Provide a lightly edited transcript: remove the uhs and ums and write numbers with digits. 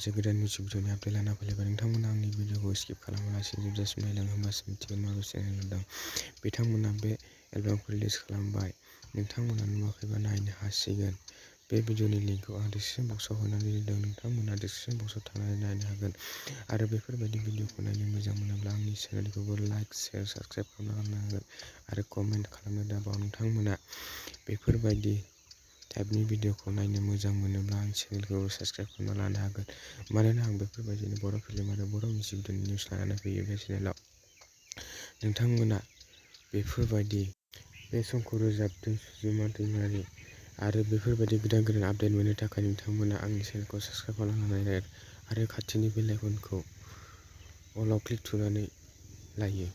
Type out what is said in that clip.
मोनसे गोदान music भिडिअनि update लाना फैलायबाय। नोंथांमोना आंनि भिडिअखौ स्किप खालामालासिनो जोबजासिम नायलाङो होमबासो मिथिगोन माबे चेनेलाव दं। बिथांमोना बे एलबामखौ रिलिज खालामबाय। नोंथांमोना नुवाखैबा नायनो हासिगोन। बे भिडिअनि लिंकखौ आं डिसक्रिपसन बक्सआव होनानै दोनदों। नोंथांमोना डिसक्रिपसन बक्सआव थांनानै नायनो हागोन। आरो बेफोरबायदि भिडिअखौ नायनो मोजां मोनोब्ला आंनि चेनेलखौबो लाइक, शेयार, साबस्क्राइब खालामना लानो हागोन आरो कमेन्ट खालामनो दाबाव। नोंथांमोना बेफोरबायदि टाइपनि भिडिअखौ नायनो मोजां मोनोब्ला आंनि चेनेलखौ साबस्क्राइब खालामना लानो हागोन। मानोना आं बेफोरबायदिनो बर' फिल्म आरो बर' मिउजिक भिडिअनि निउस लानानै फैयो बे चेनेलाव। नोंथांमोना बेफोरबायदि बे समखौ रोजाबदों सुजुमा दैमारि आरो बेफोरबायदि गोदान गोदान आपडेट मोननो थाखाय नोंथांमोना आंनि चेनेलखौ साबस्क्राइब खालामनानै आरो खाथिनि बेल आइकनखौ अलाव क्लिक थुनानै लायो।